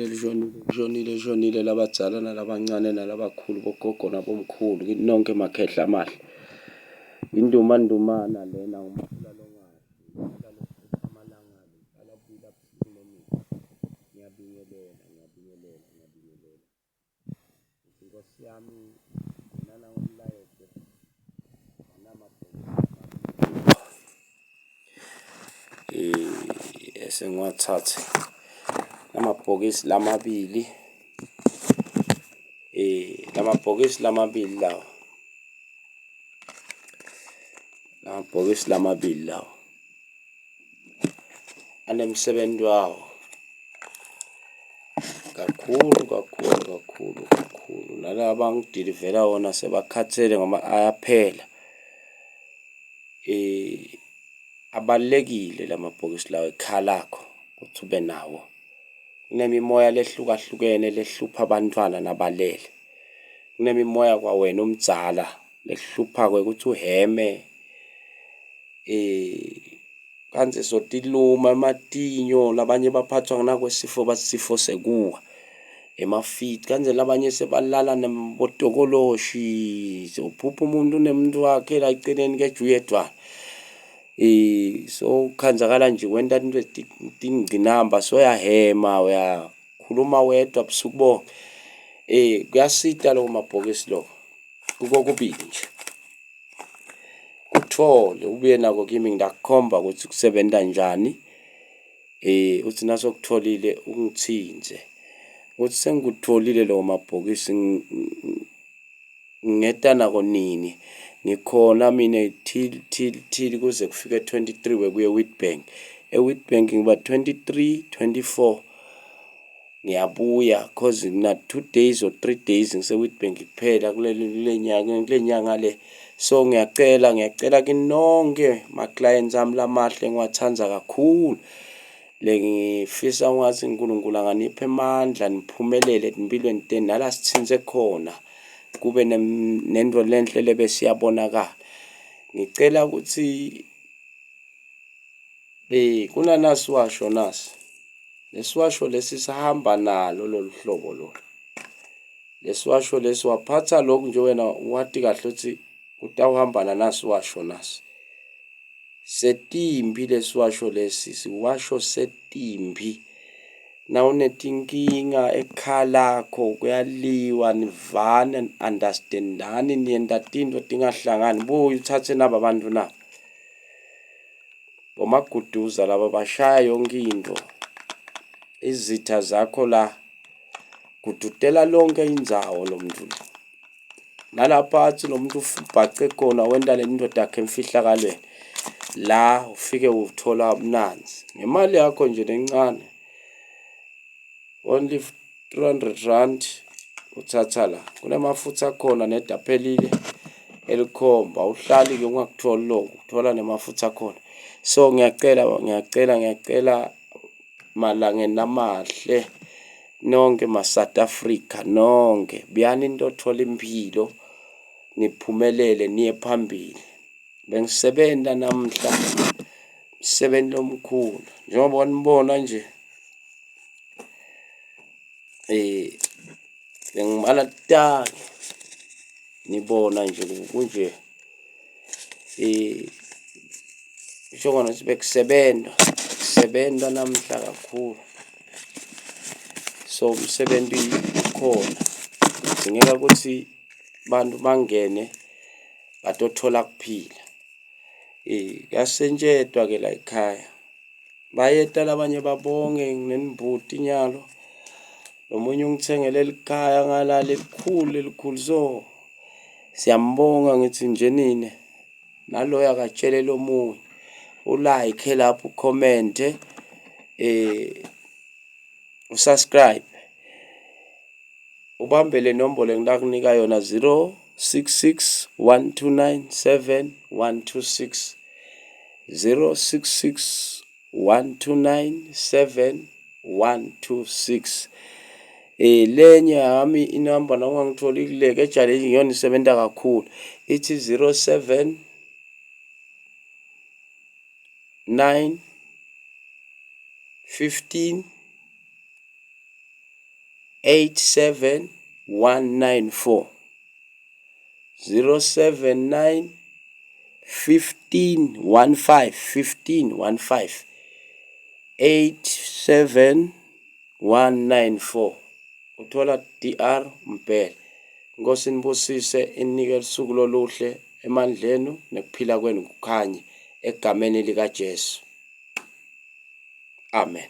Lishonile lishonile lishonile lishonile labadzala nalabancane nalabakhulu bogogo nabomkhulu kini nonke makhehla amahle. Indumandumana lena ngumfula longashi umfula lovutha amalangabi uqala kubila busuku nemini. Ngiyabingelela ngiyabingelela ngiyabingelela. Ngithi Nkosi yami ngena nangumlayeto Eh esengiwathathe lamabhokisi lamabili eh lamabhokisi lamabili lawa lamabhokisi lamabili lawa anemsebenzi wawo kakhulu kakhulu kakhulu kakhulu nalaba angidilivela wona sebakhathele ngoba ayaphela eh abalulekile lamabhokisi lawa ekhaya lakho ukuthi ube nawo kunemimoya lehlukahlukene lehlupha abantwana nabalele kunemimoya kwawena umdzala lekuhluphako ukuthi uheme eh kantsi sotiluma ematinyo labanye baphathwa ngunakwesifo bathi sifo sekuwa emafiti kanje labanye sebalala nembotokoloshi uphupha umuntu unemuntu wakhe la eceleni keju uyedwana eh so khanzakala nje wenta into tingcinamba soyahema uyakhuluma wedwa busuku bonke eh kuyasita loko mabhokisi loko kukokubili nje Kuthole ubuye nako kimi ngidakukhomba ukuthi kusebenza njani. Eh uthi nasokutholile ungithinze. Uthi sengikutholile lawo mabhokisi ngingeta nako nini. Ngikhona mina till till till kuze kufike 23 wekuye Witbank. EWitbank ngiba 23 24 Ngiyabuya cause ngina 2 days or 3 days ngise-Witbank kuphela kule nyanga kule nyanga le. So ngiyacela ngiyacela kini nonke ma-clients ami lamahle ngiwathanda kakhulu. Le ngifisa ungathi uNkulunkulu anganipha amandla niphumelele empilweni tenu nala sithinze khona kube nento lenhle lebe siyabonakala. Ngicela ukuthi Eh kunanasiwasho nasi. Lesiwasho lesi sihamba nalo lolu hlobo lolu. Lesiwasho lesi waphatha lokhu nje wena wati kahle ukuthi kutawuhamba nanasiwasho nasi. Setimbi lesiwasho lesi siwasho setimbi. Nawunetinkinga ekhaya lakho kuyaliwa nivane ni-understandani niyenta tintfo tingahlangani buya uthathe naba bantu na. Bomaguduza laba bashaya yonke into. Izitha zakho la gudutela lonke indzawo lo muntu lo. Nalapha athi lo muntu ubhace khona wenta le ndoda yakhe emfihlakalweni. La ufike uthola mnanzi ngemali yakho nje lencane. Only 300 rand uthatha la kunemafutha akhona nedi aphelile elikhomba awuhlali ke ungakutholi lokho uthola nemafutha akhona so ngiyacela ngiyacela ngiyacela malangeni amahle nonke ma-South Africa nonke buyani nitothola impilo niphumelele niye phambili bengisebenza namhla umsebenzi lomkhulu njengoba nibona nje eh bengibala tangi nibona nje kunje eh kusho kona ukuthi bekusebenza kusebenza namhla kakhulu so umsebenzi ukhona kudingeka ukuthi bantu bangene batothola kuphila eh kuyasetshentwa ke la ekhaya Bayeta labanye babonge nginembuti nyalo. Lomunye ungithengele likhaya ngala lelikhulu lelikhulu so siyambonga ngithi nje nine naloyo akatshele lomunye u-like lapho ukhomente eh usubscribe ubambe le nombolo engitakunika yona 066 129 7126 066 129 7126 eh lenye yami inamba noma ungangitholi kule kejwayelekile iyona isebenza kakhulu ithi 07 9 15. 87 194 079 15 15 15 15 87 194 uthola DR Mbhele. Inkosi inibusise inike lusuku loluhle emandlenu nekuphila kwenu kukhanye egameni likaJesu. Amen.